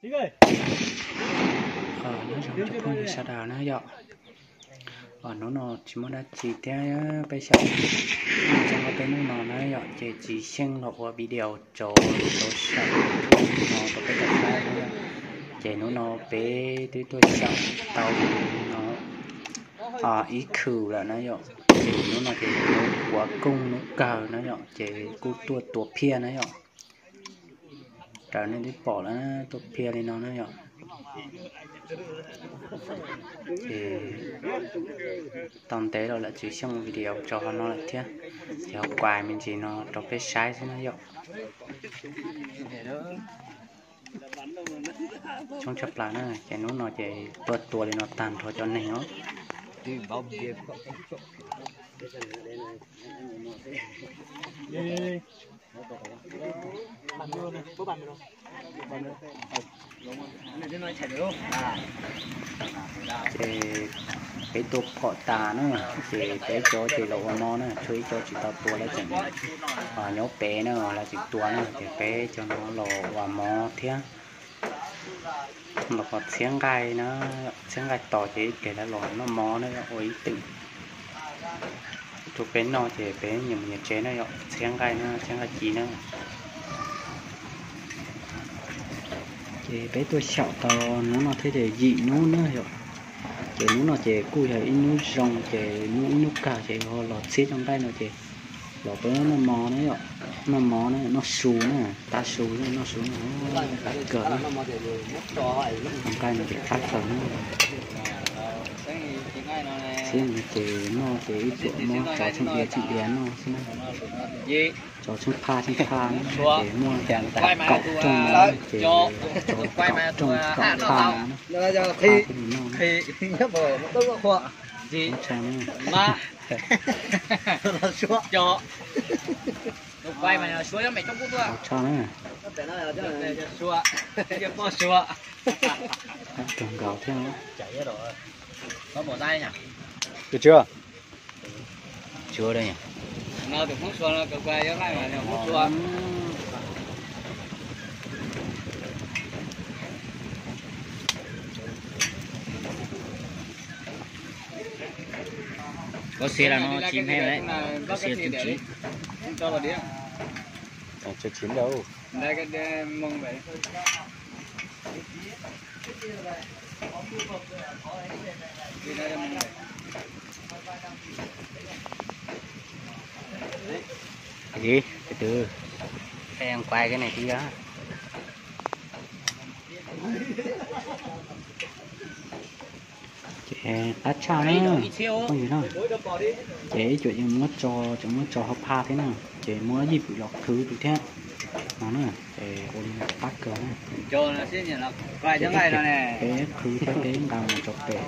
Nyob zoo cov phooj ywg sawv daws na yom. Hnub no tsis muaj dab tsi thiab, peb xyaum txog peb hnub no na yom, ces tsis xyeej los ua video rau rau saum no rau peb tau saib na yom. Ces hnub no peb twb tuaj xyaum tau no ib khw lawm na yom. Ces hnub no ces hnub puav kooj hnub kawg na yom, ces kuj tuaj tua phiaj na yom. Raws nej twb pom lawm, tuaj phiaj li no na yom. Ces tau ntev los lawm tsis xyeej video rau hauv no lawm thiab, ces ho kuais me ntsis no rau peb saib xwb na yom. Coob tshaj plaws na, ces hnub no ces tuaj tua li no tag nrho cov neeg os. Ces peb tua phom tas na, ces peb cov ces los ua mov na, tshuav ib co tsis tau tua lawv tseem nyob pem na, lawv tsis tua na, ces peb cov no los ua mov thiab. Los pom txhiab nqaij na, txhiab nqaij tos ces ib pliag lawv los noj mov na, ua ib teem rau peb noj ces peb nyias mus nyias tsev na yom, txhiab nqaij na, txhiab nqaij ci na. Ces peb tuaj xyaum tau hnub no thiab ces yim hnub na yom. Ces hnub no ces kuj yog ib hnub zoo, ces hnub ib hnub kawg ces ho los txhiab cov nqaij no ces los peb noj mov na yom, noj mov na, noj su na, tav su na, noj su na, qab kawg na. Cov nqaij no ces qab kawg na. Txhiab no ces noj ces ib txuam muab tsov tsheej diav tsheej diav noj xwb na. Tsov tsheej phaj tsheej phaj na, ces muaj kaum rooj no ces tsov kaum rooj kaum phaj na, phaj peb noj na. Ua tsaug na. Ua tsaug na. Qab kawg nkaus thiab. Tus tswv, tswv da. Có xe là nó chìm theo đấy. Có xe chìm chìm. Ờ, chưa chín đâu. Cái gì? Từ từ. Em quay cái này tí á. Ces qab tshaj na, phooj ywg na. Ces ib cuam yeej muab tso, tseem muab tso hauv phaj thiab na. Ces muab yij pwm los khwv rau thiab no na. Ces ua li no qab kawg na. Ces peb khwv thiab peb nqa mus rau pem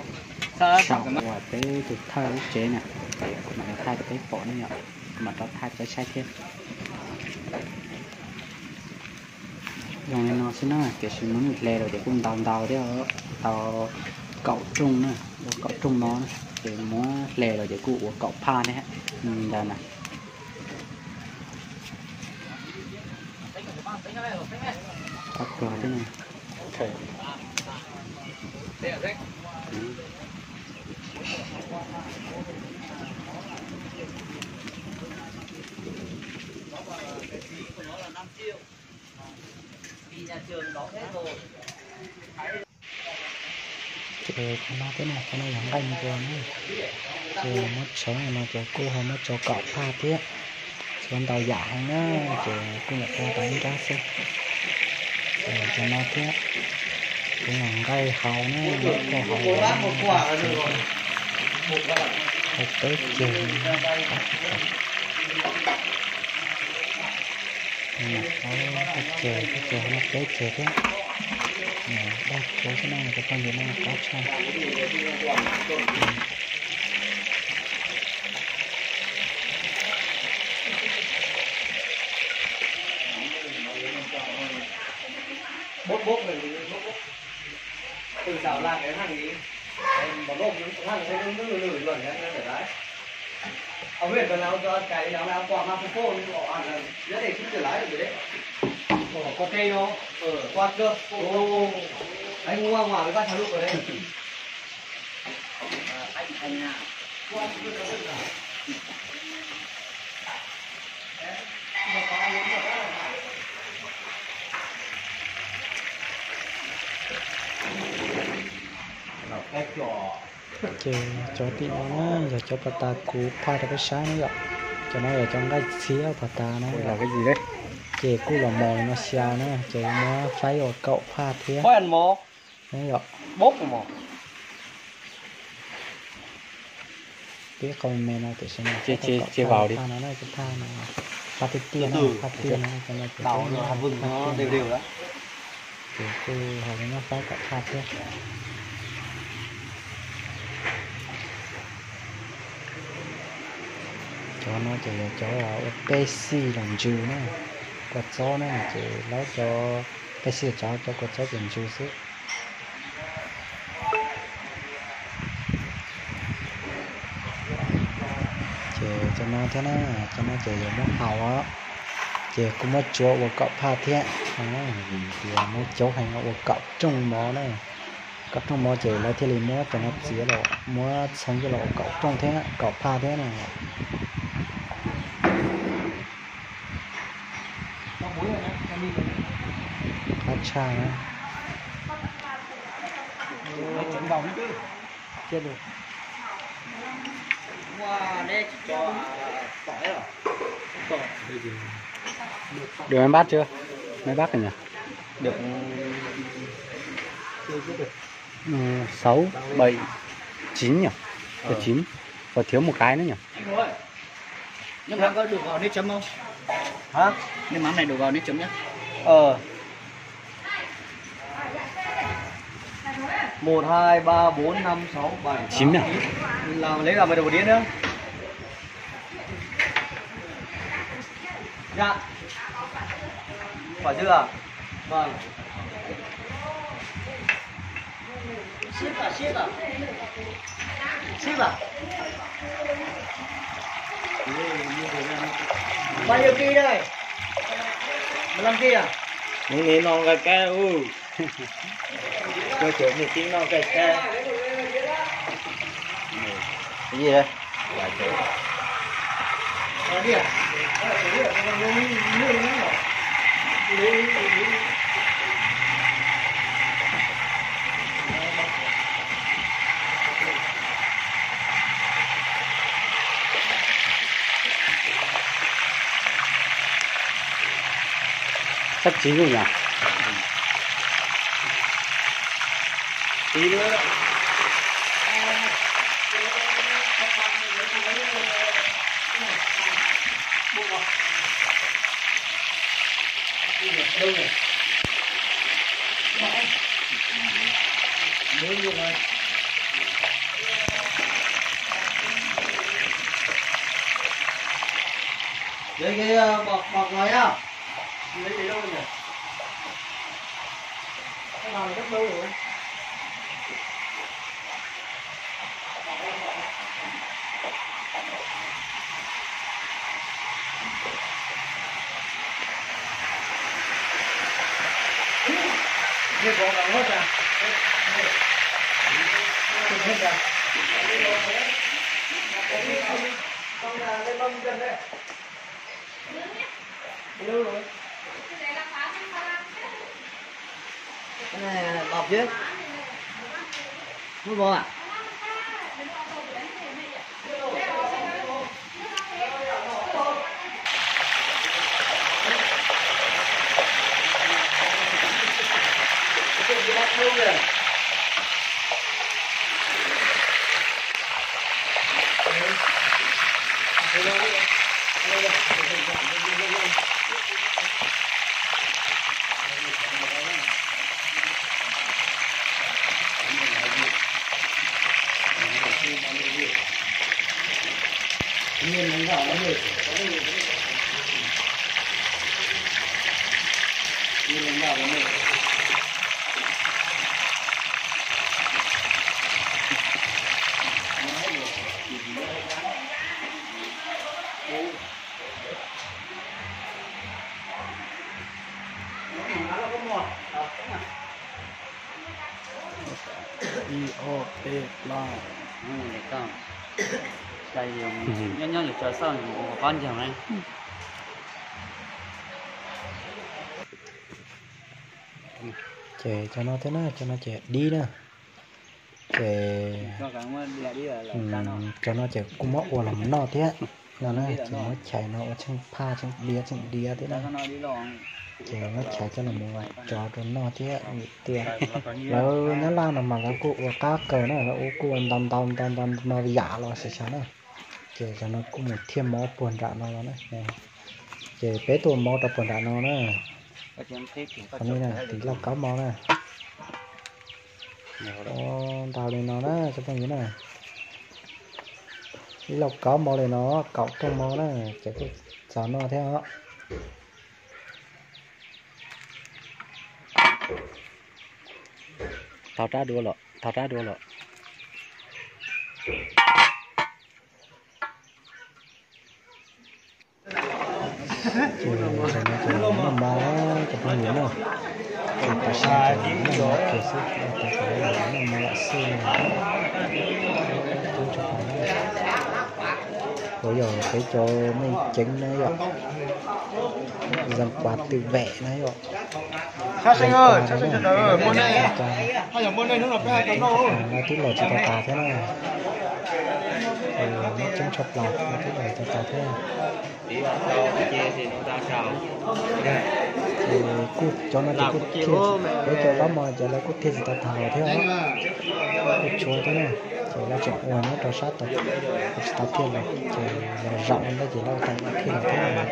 saum uas peb tus thawj lub tsev na. Ces kuv mam li thaij rau peb pom ne yom, kuv mam rov thaij peb saib thiab. Zoo li no xwb na, tiam sis muab hle los ces kuj ntau ntau thiab, tau kaum rooj na, ua kaum rooj no na, ces muab hle los ces kuj ua kaum phaj thiab ntawd na. Qab kawg thiab na. Ces qhov no thiab na, qhov no yog nqaij npua na. Ces muab tshuav no ces kuj ho muab tso kaum phaj thiab. Tshuav ntau yam heev na, ces kuj nyuam qhuav tau ib nrab xwb. Ces cov no thiab, kuj yog nqaij hau na, nqaij hau. Hau peb ceg. Peb ceg, peb ceg, peb ceg thiab. Daj rhuv xwb na, cov phooj ywg na, qab tshaj. Có cây nó. Ờ, quạt cơ. Ồ. Anh mua ngoài với bác thằng lúc ở đây. Cái trò Ces cov tim no na yog cov pos tas kuv phaj rau peb saib na yom. Cov no yog cov nqaij txhiab pos tas na. Ces kuj los mos li no xya na, ces muab faib ua kaum phaj thiab. Yom. Peb qhov me no tiam sis no, phaj no na, phaj no, phaj tiaj tiaj na, phaj tiaj na, cov no ces kuj hais li no faib kaum phaj thiab. Cov no ces yog cov ua pej xij los ntsws na, kua txob na, ces lawv cov pej xij tsav cov kua txob ces ntsws xwb. Ces cov no thiab na, cov no ces yog muab haus os, ces kuj muab tsuav ua kaum phaj thiab. Vim tias muab cauv heev ua kaum rooj mov na. Kaum rooj mov ces lawv thiaj li muab cov no txiav los muab txhoov coj los ua kaum rooj thiab kaum phaj thiab na. Qab tshaj na. Được em bắt chưa? Máy bắt rồi nhỉ? Được. Sáu, bảy, chín nhỉ? Ờ, chín. Và thiếu một cái nữa nhỉ? Nước mắm có đủ vào nước chấm không? Hả? Nước mắm này đủ vào nước chấm nhé. Ờ. Một, hai, ba, bốn, năm, sáu, bảy, chín à? Là lấy vào mười đầu đĩa nữa. Dạ. Quả dưa à? Vâng. Ship à, ship à? Ship à? Bao nhiêu ki đây? Mười lăm ki à? Những người non gai cái u. Cho trưởng một tiếng non gai cái. Cái gì đây? Vài triệu. Sắp chín rồi nhỉ? Tí nữa. Lấy cái, ờ, bọc, bọc này nhá. Lấy cái đâu nhỉ? Cái nào nó gấp đôi rồi. Cái này bọc chứ. Không có à? Ib ob peb plaub. Nyob nyob yus tso xauj yus qab ncaug na. Ces cov no thiab na, cov no ces dib na. Ces cov no ces kuj muab ua los mus noj thiab no na, ces muab chais no ua tsheej phaj tsheej diav tsheej diav thiab na. Ces muab chais coj los mus tso rau noj thiab vim tias lawv nyob Laj no mas lawv kuj ua qab kawg na, lawv ua kuj ua ntau ntau ntau ntau no yam los xav xav na. Ces cov no kuj mus thiaj mov puag nram no los na. Ces peb tuaj mov rau puag nram no na. Qhov no na, tiv lauj kaub mov na. Ntau li no na cov phooj ywg na. Ib lauj kaub mov li no, kaum rooj mov na, ces kuj txaus noj thiab os. Thau rab dua los, thau rab dua los. Ces noj mov, cov phooj ywg na, ces tam sim no noj mov kiag xwb, tam sim no noj mov lam xwb no. Puas yog peb cov neej ceev na yom, zas pas twm vem na yom. Lawv twb los tsis tau tas thiab na. Nyob coob tshaj plaws, lawv twb los tsis tau tas thiab. Ces kuj cov no ces kuj thiaj, peb cov zaub mov ces lawv kuj thiaj tsis tau tas los thiab, kuj tshuav thiab na. Ces lawv tseem ua nyob rau sab tod, kuj tsis tau thiaj los, ces yog zaum ua ntej ces lawv tau thiaj los thiab.